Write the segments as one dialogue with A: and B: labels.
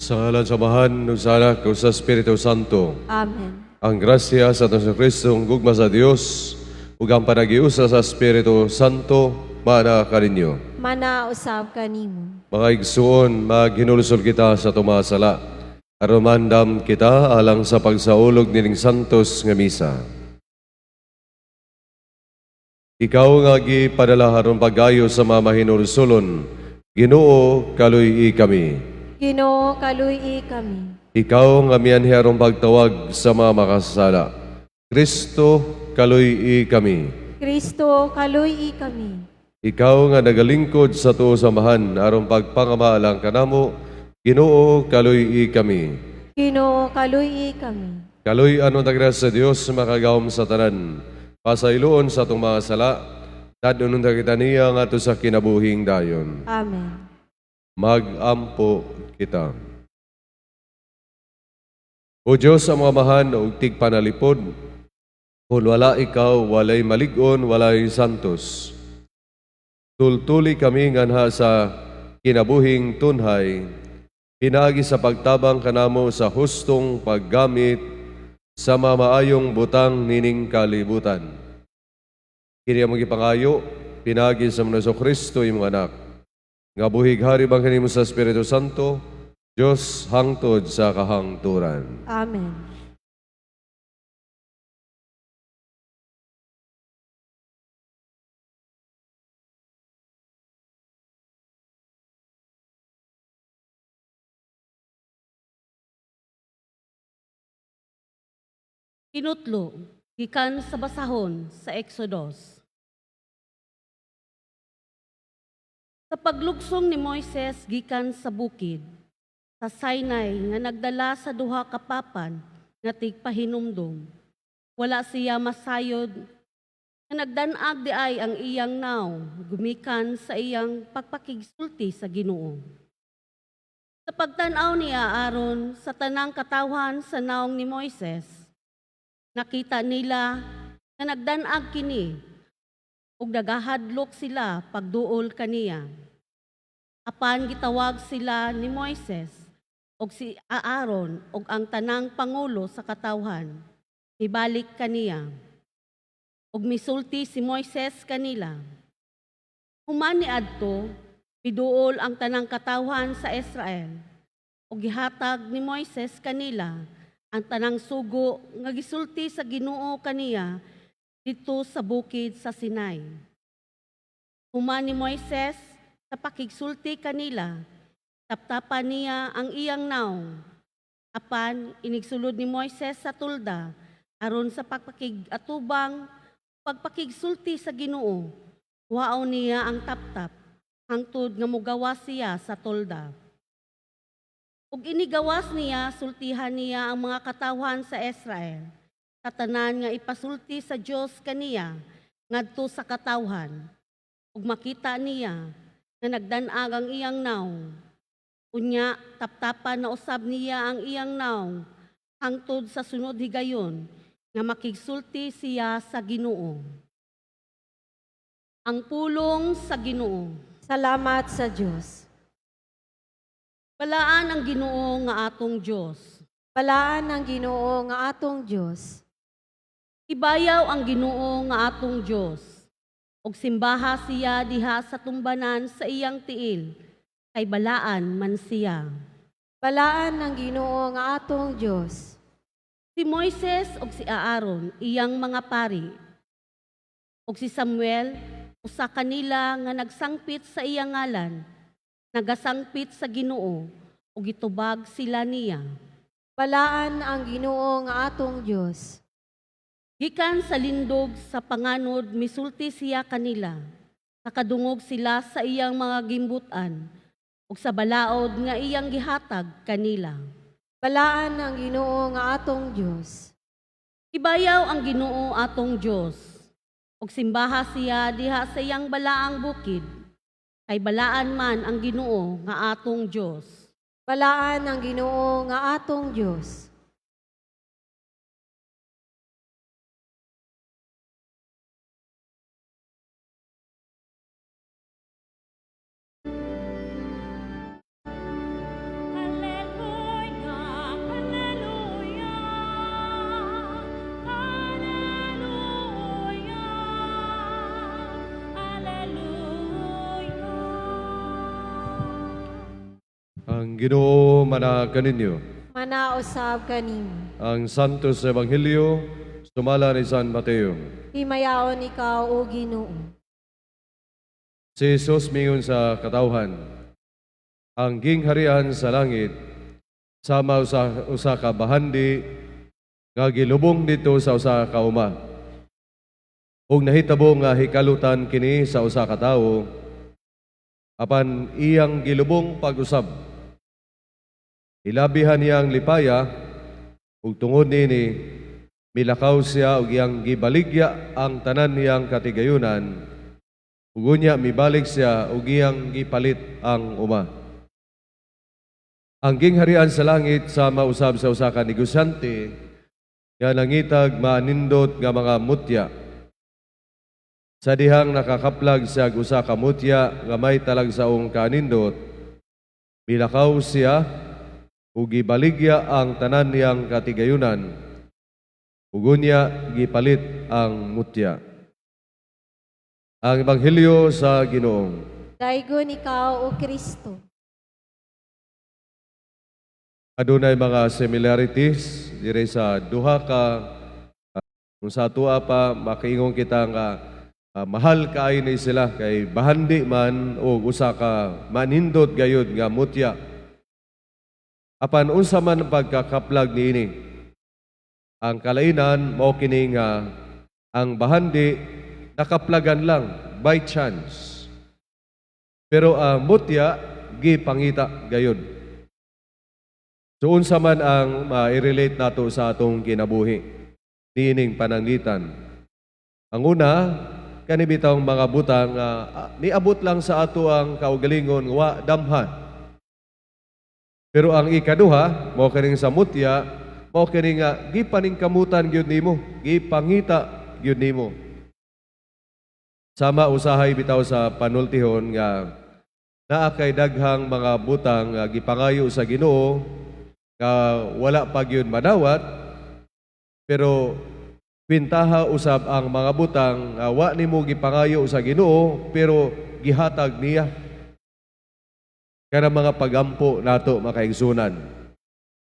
A: Sa ngalan sa Amahan, ug sa Anak, ug sa Espiritu Santo.
B: Amen.
A: Ang grasya sa atong Kristo, ang gugma sa Dios, ug ang panagiusa sa Espiritu Santo, maana kaninyo.
B: Mana usab kanimo.
A: Mga igsuon, maghinulsol kita sa atong mga sala. Aron maandam kita alang sa pagsaulog nining santos nga misa. Ikaw nga gipadala aron pag-ayo sa mga mahinulsulon, Ginoo, kaluy-i kami.
B: Ginoo, kaluy-i kami.
A: Ikaw nga mianhi aron pagtawag sa mga makasasala, Kristo, kaluy-i kami.
B: Kristo, kaluy-i kami.
A: Ikaw nga nagalingkod sa tuo sa Amahan aron pagpangamaalang kanamo, Ginoo, kaluy-i kami.
B: Ginoo, kaluy-i kami.
A: Kaluy-an unta kita sa Dios makagagahom sa tanan. Pasayloon sa atong mga sala, dad-on unta kita niya ngadto sa kinabuhing dayon.
B: Amen.
A: Mag-ampo kita. O Diyos, among Amahan, ug tigpanalipod, kung wala ikaw, walay malig-on, walay santos. Tultuli kami nganha sa kinabuhing tunhay, pinaagi sa pagtabang kanamo sa hustong paggamit sa mamaayong butang nining kalibutan. Kini among gipangayo, pinaagi sa among Kristo imong anak. Nga buhig hari bang kanimo sa Espiritu Santo, Diyos hangtod sa kahangturan.
B: Amen.
C: Kinutlo, gikan sa basahon sa Exodus. Sa paglugsong ni Moises gikan sa bukid, sa Sinai nga nagdala sa duha ka papan nga tigpahinumdom. Wala siya masayod nga nagdan-ag diay ang iyang nawong gumikan sa iyang pagpakigsulti sa Ginoo. Sa pagtan-aw ni Aaron sa tanang katawhan sa nawong ni Moises, nakita nila nga nagdan-ag kini ug nagahadlok sila pagduol kaniya. Apan gitawag sila ni Moises og si Aaron ug ang tanang pangulo sa katawhan. Mibalik kaniya. Ug misulti si Moises kanila. Human niadto, miduol ang tanang katawhan sa Israel ug gihatag ni Moises kanila ang tanang sugo nga gisulti sa Ginoo kaniya didto sa bukid sa Sinai. Human ni Moises sa pakigsulti kanila, taptapan niya ang iyang nawong. Apan inigsulod ni Moises sa tolda aron sa pagpakig-atubang pagpakigsulti sa Ginoo. Kuhaon niya ang taptap hangtod nga mugawas siya sa tolda. Ug inigawas niya, sultihan niya ang mga katawhan sa Israel. Sa tanan nga ipasulti sa Dios kaniya ngadto sa katawhan. Ug makita niya nga nagdan-ag ang iyang nawong. Unya taptapan na usab niya ang iyang nawong hangtod sa sunod higayon nga makigsulti siya sa Ginoo. Ang pulong sa Ginoo.
B: Salamat sa Dios.
C: Balaan ang Ginoo nga atong Dios.
B: Balaan ang Ginoo nga atong Dios.
C: Ibayaw ang Ginoo nga atong Dios. Ug simbaha siya diha sa tumbanan sa iyang tiil, kay balaan man siya.
B: Balaan ang Ginoo nga atong Dios.
C: Si Moises ug si Aaron iyang mga pari. Ug si Samuel usa kanila nga nagsangpit sa iyang ngalan, nagasangpit sa Ginoo ug gitubag sila niya.
B: Balaan ang Ginoo nga atong Dios.
C: Gikan sa lindog sa panganod misulti siya kanila. Nakadungog sila sa iyang mga gimbutan ug sa balaod nga iyang gihatag kanila.
B: Balaan ang Ginoo nga atong Dios.
C: Ibayaw ang Ginoo atong Dios ug simbaha siya diha sa iyang balaang bukid. Kay balaan man ang Ginoo nga atong Dios.
B: Balaan ang Ginoo nga atong Dios.
A: Ang Ginoo manaa kaninyo.
B: Manausab kanimo.
A: Ang Santos Ebanghelyo sumala ni San Mateo.
B: Himayaon ikaw, O Ginoo.
A: Si Jesus mingon sa katawhan, "Ang gingharian sa langit sama usa ka bahandi nga gilubong didto sa usa ka uma. Ug nahitabo nga hikalutan kini sa usa ka tawo, apan iyang gilubong pag-usab. Hilabihan niyang lipaya, ug tungod niini milakaw siya ug iyang gibaligya ang tanan niyang katigayunan, ug unya mibalik siya ug iyang gipalit ang uma. Ang gingharian sa langit sama usab sa usa ka negosyante nga nangitag maanindot nga mga mutya. Sa dihang nakakaplag siya og usa ka mutya nga may talagsaong kanindot, milakaw siya ug gibaligya ang tanan niyang katigayunan, ug unya gipalit ang mutya." Ang Ebanghelyo sa Ginoo.
B: Daygon ikaw, O Kristo.
A: Adunay mga similarities dire sa duha ka kung sa atoa pa makaingon kita nga mahal kaayo ni sila kay bahandi man og usa ka manindot gayud nga mutya. Apan unsa man ang pagkakaplag niini? Ang kalainan mao kini nga ang bahandi nakaplagan lang by chance. Pero ang mutya gipangita gayud. So unsa man ang ma-relate nato sa atong kinabuhi niining pananglitan? Ang una, kani bitawng mga butang niabot lang sa ato ang kaugalingon, wa damha. Pero ang ikaduha, mao kining sa mutya, mao kini nga gipaningkamutan gyud nimo, gipangita gyud nimo. Sama usahay bitaw sa panultihon nga naa kay daghang mga butang nga gipangayo sa Ginoo nga wala pa gyud madawat, pero kwintaha usab ang mga butang nga wa nimo gipangayo sa Ginoo pero gihatag niya. Kana mga pagampo nato, makaigsunan.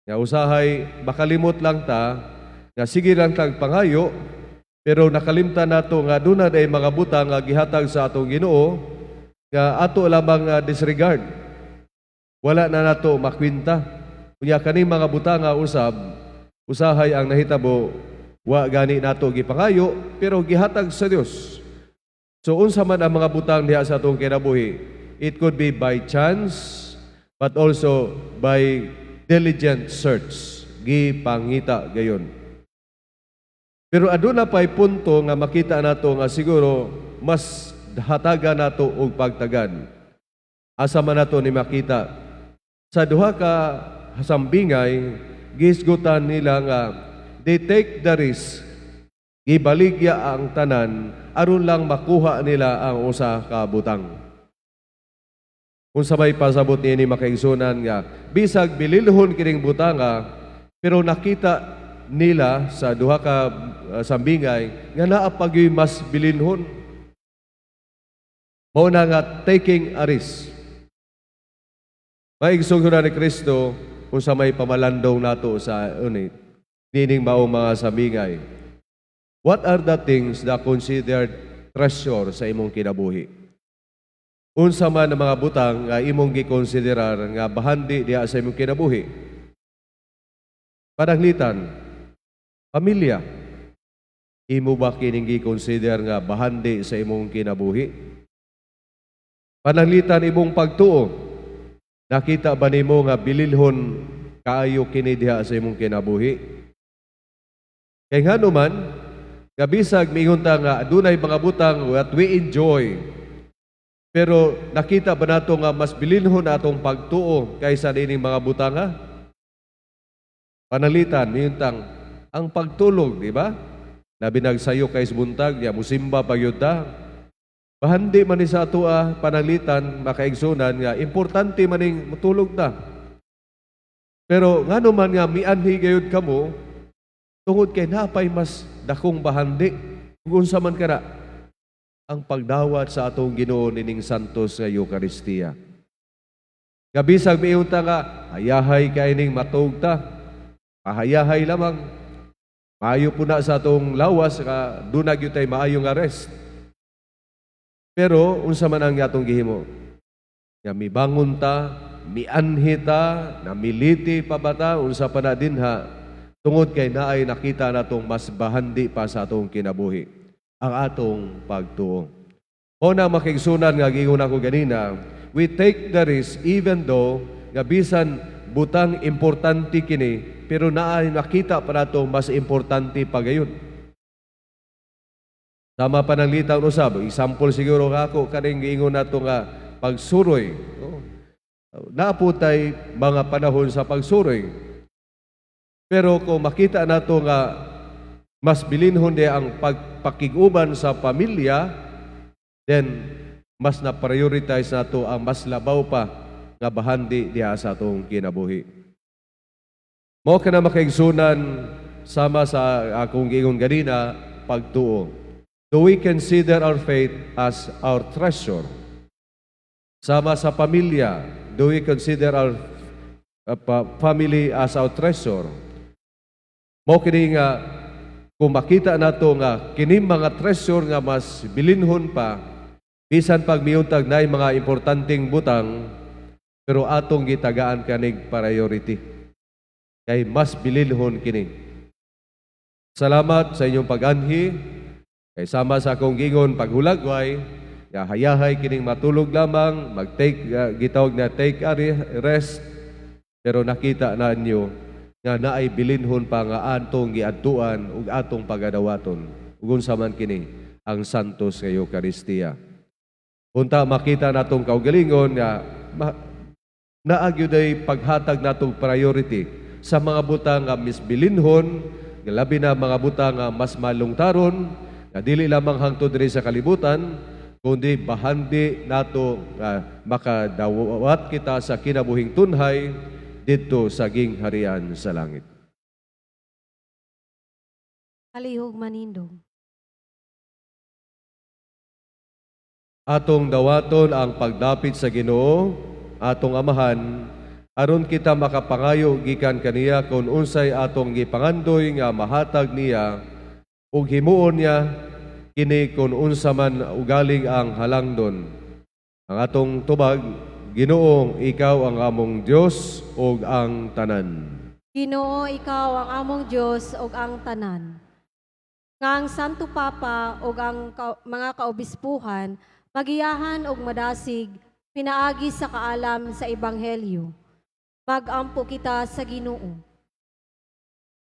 A: Nga usahay makalimot lang ta nga sige lang tag pangayo, pero nakalimtan nato nga duna day mga butang nga gihatag sa atong Ginoo nga ato lamang nga disregard. Wala na nato makwinta. Unya kani mga butang nga usab usahay ang nahitabo wa gani nato gipangayo pero gihatag sa Dios. So unsa man ang mga butang diha sa atong kinabuhi, it could be by chance but also by diligent search, gipangita gayon. Pero aduna pa'y punto nga makita nato nga siguro mas hatagan nato og pagtagad. Asa man nato ni makita? Sa duha ka sambingay, gisgutan nila nga they take the risk, gibaligya ang tanan aron lang makuha nila ang usa ka butang. Unsa may pasabot niini, makaigsunan, nga bisag bililhon kining butanga, pero nakita nila sa duha ka sambingay nga naa pa gyuy mas bilinhon? Mao na nga taking a risk. Maigsoon ni Kristo, kung sa may pamalandong nato sa unit nining maong mga sambingay. What are the things that considered treasure sa imong kinabuhi? Unsa man ang mga butang nga imong gikonsiderar nga bahandi diha sa imong kinabuhi? Pananglitan, pamilya. Imo ba kining gikonsider nga bahandi sa imong kinabuhi? Pananglitan, imong pagtuo. Nakita ba nimo nga bililhon kaayo kini diha sa imong kinabuhi? Kay ngano man, kabisag miingon ta nga adunay mga butang that we enjoy, pero nakita ba nato nga mas bilinhon atong pagtuo kaysa niining mga butang ha? Pananglitan, miingon ang pagtulog, di ba? Labi nagsayo kay sa buntag, ya musimba pa gyud ta. Bahandi man ni sa atoa, pananglitan, makaigsunan nga importante maning mutulog ta. Pero ngano man nga mianhi gayud kamo tungod kay napay mas dakong bahandi? Kung unsa man kana? Ang pagdawat sa atong Ginoo nining Santos nga Eukaristiya. Nga bisag miingon ta nga hayahay kay ning matuog ta, pahayahay lamang. Maayo po na sa atong lawas nga duna gyud tay maayo nga rest. Pero unsa man ang atong gihimo? Nga mibangon ta, mianhi ta, namiliti pa ba ta, unsa pa na dinha, tungod kay naay nakita natong mas bahandi pa sa atong kinabuhi, ang atong pagtuo. O na, mga kaigsuonan, nga giingon ako ganina, we take the risk even though nga bisan butang importante kini, pero naay nakita pa nato mas importante pa gayon. Sama pa ng litaw usab, example siguro nga ako kaning giingon nato nga pagsuroy. No? Naa po tay mga panahon sa pagsuroy. Pero kung makita nato nga mas bilinhon di ang pagpakig-uban sa pamilya, then mas na prioritize nato ang mas labaw pa nga bahandi diha sa atong kinabuhi. Mao kana, mga kaigsuonan, sama sa akong giingon ganina, pagtuo. Do we consider our faith as our treasure? Sama sa pamilya, do we consider our family as our treasure? Mao kini nga kung makita nato nga kini mga treasure nga mas bilinhon pa, bisan pag miuntag naay mga importanteng butang, pero atong gitagaan kanig priority kay mas bilinhon kini. Salamat sa inyong pag-anhi kay sama sa akong gingon paghulagway nga hayahay kining matulog lamang, mag-take gitawag na take a rest, pero nakita na ninyo nga naay bilinhon pa nga atong giadtuan ug atong pagadawaton, ug unsa man kini? Ang Santos nga Eukaristiya. Unta makita natong kaugalingon nga naa gyud paghatag natong priority sa mga butang nga mas bilinhon, nga labi na mga butang nga mas malungtaron, nga dili lamang hangtod diri sa kalibutan, kundi bahandi nato nga makadawat kita sa kinabuhing tunhay didto sa gingharian sa langit.
B: Palihog manindog.
A: Atong dawaton ang pagdapit sa Ginoo, atong Amahan, aron kita makapangayo gikan kaniya kung unsay atong gipangandoy nga mahatag niya ug himuon niya kini kung unsa man ugaling ang halangdon. Ang atong tubag: Ginoo, ikaw ang among Dios ug ang tanan.
B: Ginoo, ikaw ang among Dios ug ang tanan. Nga ang Santo Papa ug ang mga kaobispuhan magiyahan og madasig pinaagi sa kaalam sa ebanghelyo. Magampo kita sa Ginoo.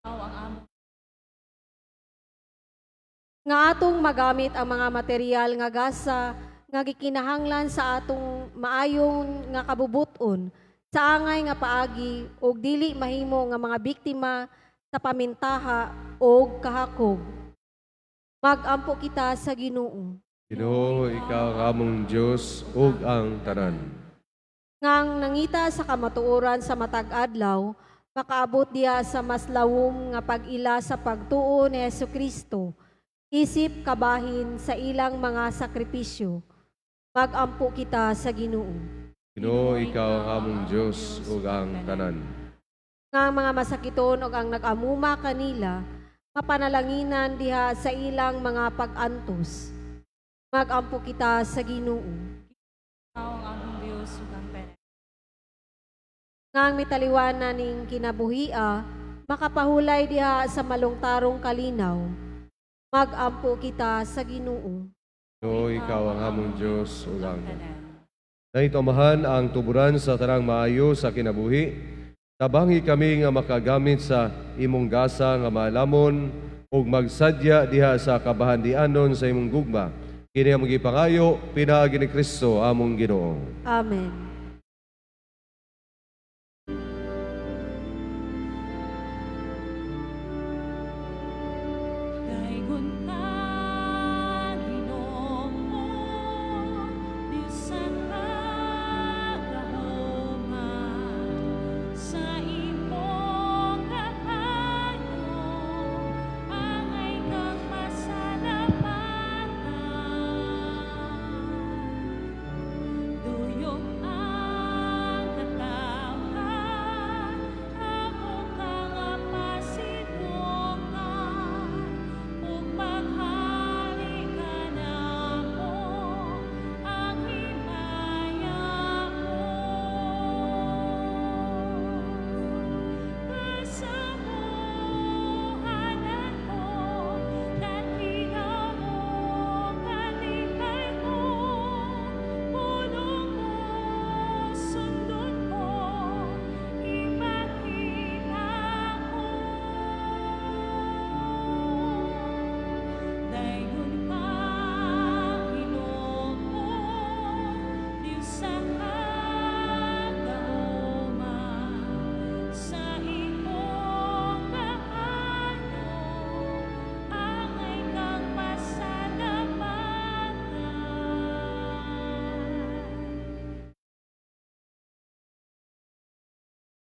D: Ikaw ang among
B: Nga atong magamit ang mga material nga gasa nga gikinahanglan sa atong maayong nga kabubuton sa angay nga paagi ug dili mahimo nga mga biktima sa pamintaha og kahakog. Magampo kita sa Ginoo.
A: Ginoo, ikaw ang among Dios ug ang tanan.
B: Nga ang nangita sa kamatuoran sa matag adlaw makaabot diha sa mas lawom nga pag-ila sa pagtuo ni Hesukristo isip kabahin sa ilang mga sakripisyo. Magampo kita sa Ginoo.
A: Ginoo, ikaw ang among Dios ug ang tanan.
B: Nga ang mga masakiton ug ang nag-amuma kanila mapanalanginan diha sa ilang mga pag-antos. Magampo kita sa Ginoo.
D: Ikaw ang among Dios ug ang tanan.
B: Nga ang mitaliwana ning kinabuhia makapahulay diha sa malungtarong kalinaw. Magampo kita sa Ginoo.
A: Ginoo, ikaw ang among Dios ug ang tanan.
D: Tanan.
A: Daytoy, Amahan, ang tuburan sa tanang maayo sa kinabuhi. Tabangi kami nga makagamit sa imong gasa nga maalamon ug magsadya diha sa kabahandianon sa imong gugma. Kini among gipangayo pinaagi ni Kristo among Ginoo.
B: Amen.
D: Daygon ka, Ginoo, bisan pagkahuma sa imong kaayo, angay kang masalamatan. Duyog.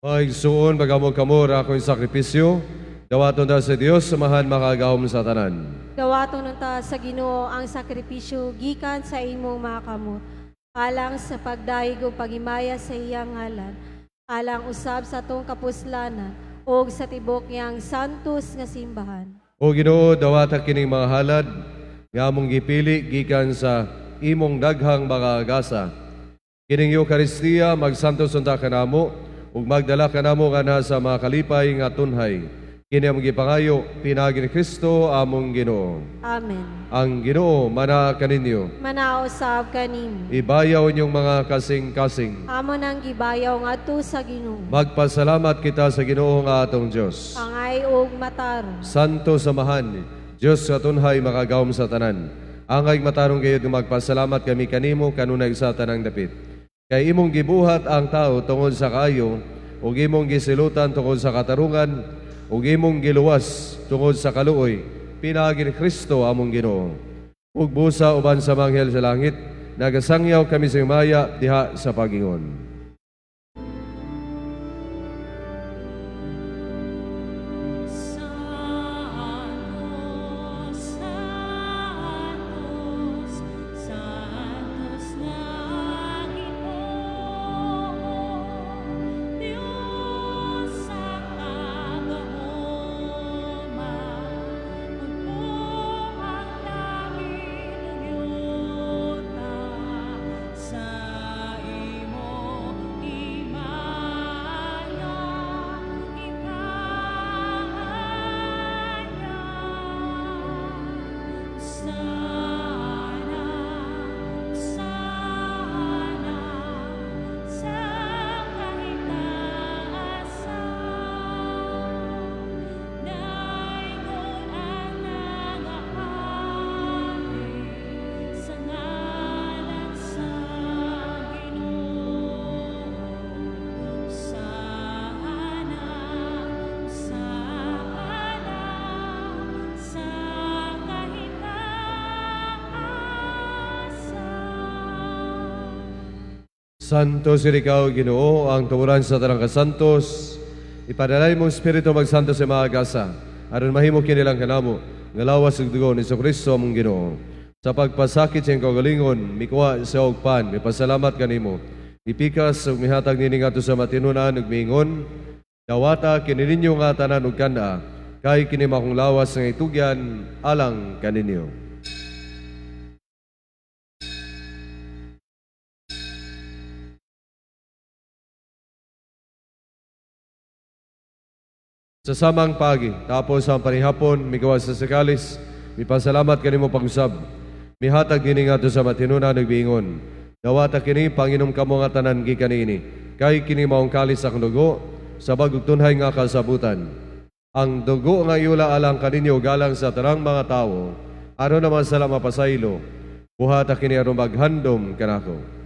A: Mga igsuon, mag-amog kamo ra akong sakripisyo, dawaton ta sa Dios, Amahan makagahom sa tanan.
B: Dawaton unta sa Ginoo ang sakripisyo gikan sa imong mga kamot, alang sa pagdayeg ug paghimaya sa iyang ngalan, alang usab sa atong kapuslanan ug sa tibok niyang santos nga simbahan.
A: O Ginoo, dawata kining mga halad nga among gipili gikan sa imong daghang mga gasa. Kining Eukaristiya magsantos unta kanamo ug magdala kanamo nganha sa mga kalipay nga tunhay. Kini among gipangayo pinaagi ni Kristo among Ginoo.
B: Amen.
A: Ang Ginoo mana kaninyo.
B: Manao usab kanimo.
A: Ibayaw inyong mga kasing-kasing.
B: Amo nang gibayaw ngadto sa Ginoo.
A: Magpasalamat kita sa Ginoo nga atong Dios.
B: Angay ug matarong.
A: Santo Samahan, Dios sa tunhay makagawom sa tanan. Angay matarong gayud nga magpasalamat kami kanimo kanunay sa tanang dapit. Kay imong gibuhat ang tao tungod sa kaayo, ug imong gisilutan tungod sa katarungan, ug imong giluwas tungod sa kaluoy, pinaagi ni Kristo among Ginoo. Ug busa uban sa manghel sa langit, nagasangyaw kami sa himaya diha sa pagingon.
D: Santos, Santos, Santos nga Ginoo, Dios sa kagahoma, puno ang langit ug yuta sa imong himaya ipahayag. Hosana, hosana sa kahitaasan. Daygon ang nagahari sa ngalan sa Ginoo. Hosana, hosana sa kahitaasan.
A: Santo sir ikaw, Ginoo, ang tuburan sa tanang kasantos. Ipadala imong Espiritu magsanto sa mga gasa. Aron mahimo kinilang kanamo, nga lawas ug dugo ni Kristo among Ginoo. Sa pagpasakit sa iyang kaugalingon, mikuha siya og pan, mipasalamat kanimo. Ipikas ug mihatag nini ngadto sa matinunan ug miingon, dawata kini ninyo nga tanan ug kana, kay kini akong lawas nga itugyan alang kaninyo. Sa samang pagi, tapos ang panihapon, migawas sa kalis, mipasalamat kanimo pag-usab. Mihatag kini ngadto sa matinunan ug miingon, dawata kini panginom kamo nga tanan gikan niini, kay kini maong kalis sa akong dugo, sa bag-ong tunhay nga kasabutan. Ang dugo nga iula alang kaninyo galang sa tanang mga tawo, aron naman sala mapasaylo, buhata kini aron maghandom kanako.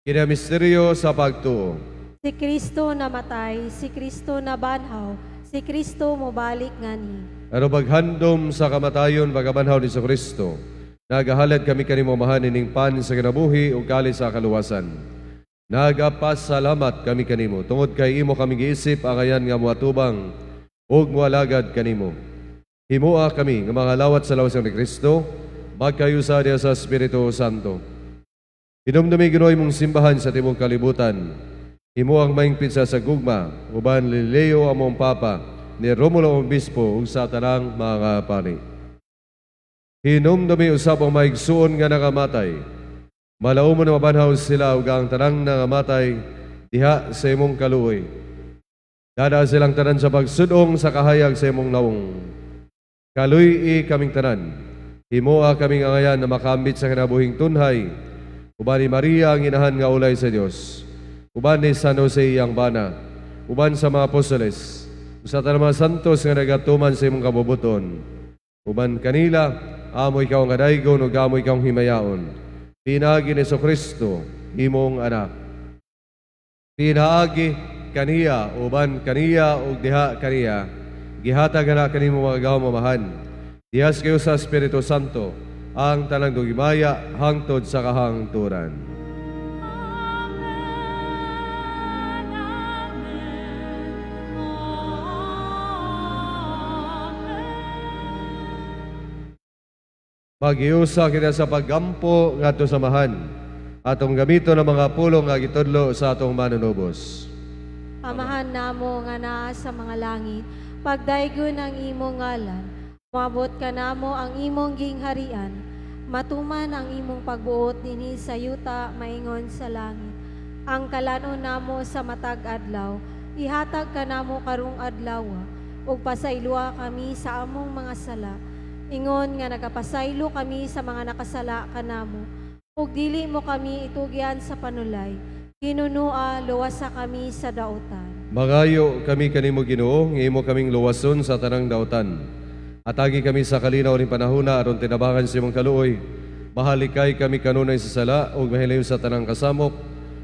A: Kini ang misteryo sa pagtuo.
B: Si Kristo namatay, si Kristo nabanhaw, si Kristo mobalik ngani.
A: Aron maghandom sa kamatayon pagkabanhaw ni Kristo, nagahalad kami kanimo Amahan ining pan sa kinabuhi ug kalis sa kaluwasan. Nagapasalamat kami kanimo tungod kay imo kami giisip angayan nga moatubang ug moalagad kanimo. Himoa kami nga mga lawat sa lawas ni Kristo, magkayusa diha sa Espiritu Santo. Hinumdumi Ginoo imong simbahan sa tibuok kalibutan. Himoang mahingpit sa gugma, uban ni Leo among Papa, ni Romulo among Obispo ug sa tanang mga pari. Hinumdumi usab ang mga igsuon nga nakamatay. Malaumon na mabanhaw sila ug ang tanang nangamatay diha sa imong kaluoy. Dada silang tanan sa pagsudong sa kahayag sa imong nawong. Kaluy-i kaming tanan. Himoa kaming angayan na makambit sa kinabuhing tunhay. Uban ni Maria ang inahan nga ulay sa Dios. Uban ni San Jose iyang bana. Uban sa mga apostoles. Sa tanang mga santos nga nagatuman sa imong kabubuton. Uban kanila, amo ikaw nga daygon ug amo ikaw himayaon. Pinaagi ni Kristo, imong anak. Pinaagi kaniya, uban kaniya ug diha kaniya, gihatag na kanimo mga gahom Amahan. Diyas kayo sa Espiritu Santo, ang tanang dugimaya hangtod sa kahangturan.
D: Amen. Amen. Amen.
A: Magiusa kita sa paggampo ngadto sa Amahan. Atong gamiton ang mga pulong nga gitudlo sa atong manunubos.
B: Amahan namo nga naa sa mga langit, pagdaygon ang imong ngalan, moabot kanamo ang imong gingharian, matuman ang imong pagbuot dinhi sa yuta maingon sa langit. Ang kalanon namo sa matag adlaw, ihatag kanamo karong adlaw, ug pasayloa kami sa among mga sala. Ingon nga nagapasaylo kami sa mga nakasala kanamo. Ug dili mo kami itugyan sa panulay. Hinunua, luwasa kami sa dautan.
A: Mangayo kami kanimo Ginoo, nga imo kaming luwason sa tanang dautan. Atagi kami sa kalinaw ning panahona aron tinabangan sa imong kaluoy. Mahalikay kami kanunay sa sala ug mahilayo sa tanang kasamok.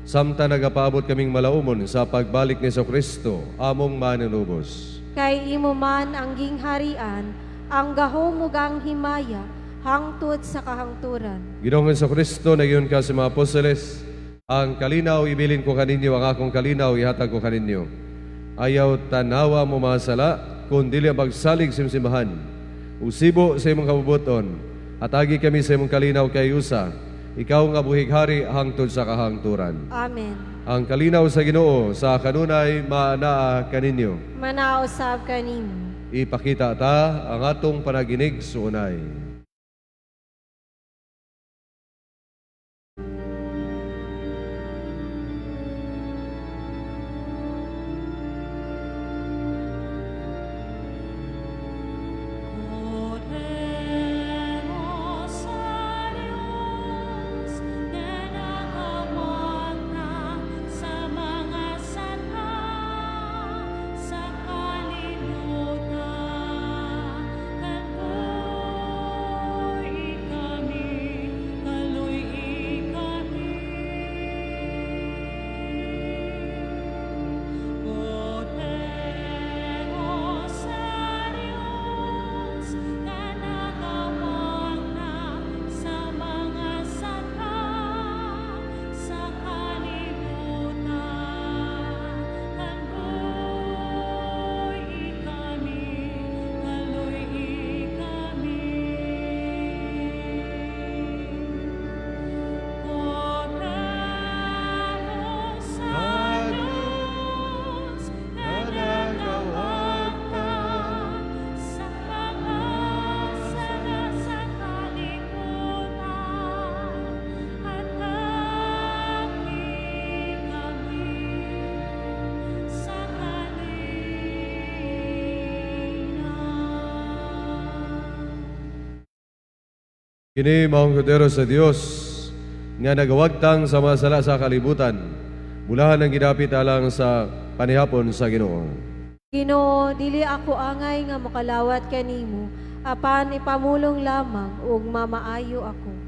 A: Samtang nagapaabot kaming malaumon sa pagbalik ni Kristo, among manunubos.
B: Kay imo man ang gingharian, ang gahom ug ang himaya, hangtod sa kahangturan.
A: Ginoong Kristo, nagyon ka sa mga apostoles, ang kalinaw ibilin ko kaninyo, ang akong kalinaw ihatag ko kaninyo. Ayaw tanawa mo mga sala, kun dili ang pagsalig sa imong simbahan. Usibo sa imong kabubuton, atagi kami sa imong kalinaw kay usa, ikaw nga buhig hari hangtod sa kahangturan.
B: Amen.
A: Ang kalinaw sa Ginoo sa kanunay maanaa kaninyo.
B: Manausab kanimo.
A: Ipakita ta ang atong panaginig suunay.
D: Kordero sa Diyos nga nakawagta sa mga sala sa kalibutan, kaluoy kami, kaluoy kami. Kordero sa Diyos nga nakawagta sa mga sala sa kalibutan, kaluoy kami, kaluoy kami. Kordero sa Diyos nga nakawagta sa mga sala sa kalibutan, atagi kami sa kalinaw.
A: Kini maong kordero sa Dios nga nagawagtang sa mga sala sa kalibutan. Bulahan ang gidapit alang sa panihapon sa Ginoo.
B: Ginoo, dili ako angay nga mokalawat kanimo, apan ipamulong lamang ug mamaayo ako.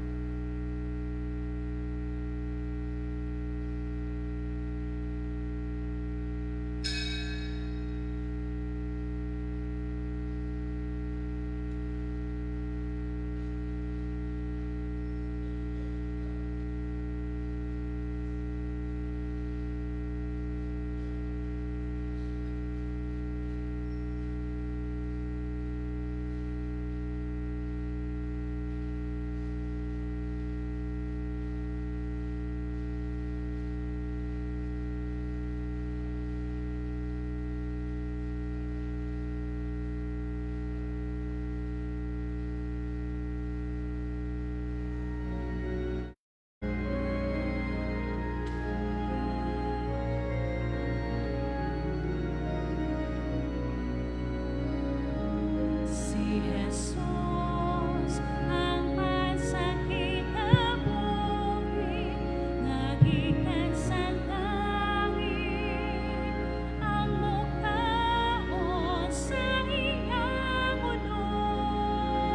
D: Si Jesus ang pansakinabuhi nga gikan sa langit, ang mukaon sa iyang unod,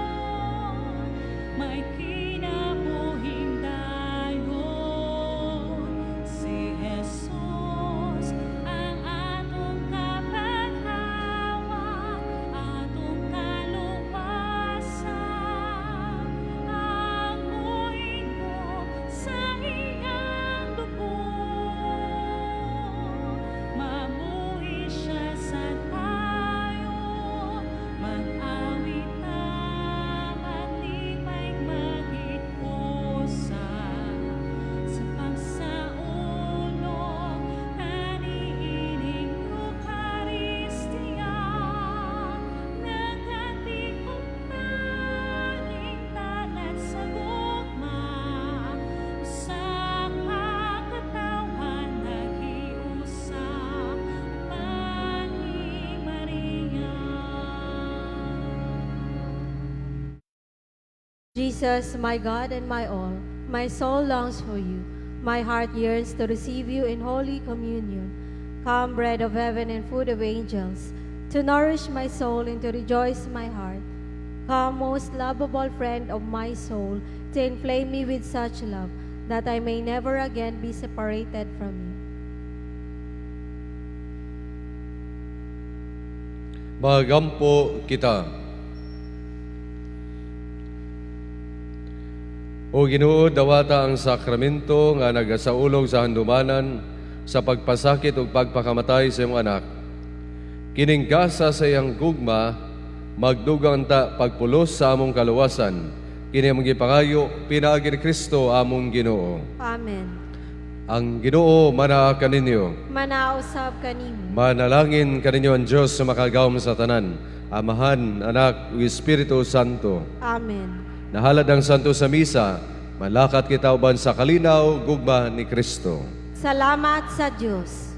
D: may kinabuhing dayon. Si Jesus ang atong kapanhawa, atong kaluwasan.
B: Jesus, my God and my all, my soul longs for you. My heart yearns to receive you in holy communion. Come, bread of heaven and food of angels, to nourish my soul and to rejoice my heart. Come, most lovable friend of my soul, to inflame me with such love that I may never again be separated from you.
A: Magampo kita. O Ginoo, dawata ang sakramento nga nagasaulog sa handumanan sa pagpasakit ug pagpakamatay sa imong anak. Kining gasa sa iyang gugma, magdugang ta pagpulos sa among kaluwasan. Kini among gipangayo pinaagi ni Kristo among Ginoo.
B: Amen.
A: Ang Ginoo manaa kaninyo.
B: Manausab kanimo.
A: Manalangin kaninyo ang Dios sa makagawom sa tanan, Amahan, Anak, ug Espiritu Santo.
B: Amen.
A: Nahalad ang Santo sa Misa, malakat kita uban sa kalinaw, gugma ni Kristo.
B: Salamat sa Diyos.